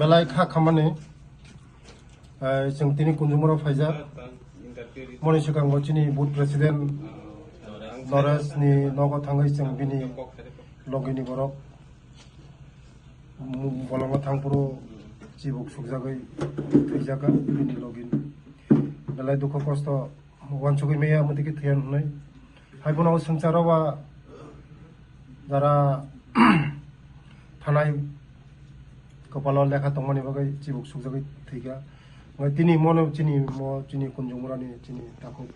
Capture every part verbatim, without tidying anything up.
Belai kha khamani, eh, chwng tini Kunjumura phaijak. Moni swkango chini booth president Noresh ni nogo thangwi chwng bini logini borok, mm, bolongo thangphuru chibuk sukjagwi thwijaka bini logini. Belai dukhu kosto uansugwi maya, omo twi khe thwiya hwnwi. Hai phano o swngcharo ba jara thanai kopalo lekha tongmani bagwi chibuk sukjagwi thwikha. Omo tini mono chini mo chini Kunjumurani chini takhuk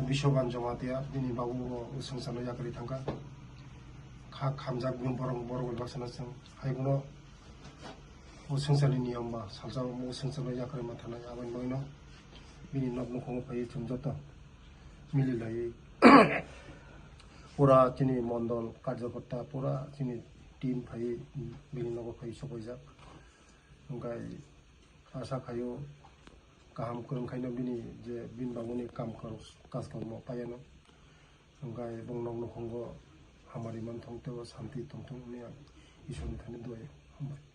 Biswaban Jamatia bini babu o swngcharno yakarwi thangkha. Kha khamjak bini borok, borok bai baksana chwng. Hai phano o swngcharni niyom ba salsa o swngcharno yakarwi ma thanai, aboni bagwino bini nok nukhugo phaiwi chwng joto mililaiwi pura chini mondol karjokorta, pura chini team phaiwi bini nogo phaiwi sopaijak. Hwnkhe asa khaio kaham kwrwng khaino bini je bini bagwini kam kwrwng, kaj kwrwngno paiano. Hwnkhe bong nok nukhugo hamari manthong tei santi tongthong hwnwi ang Isorni thani dua-o hambai.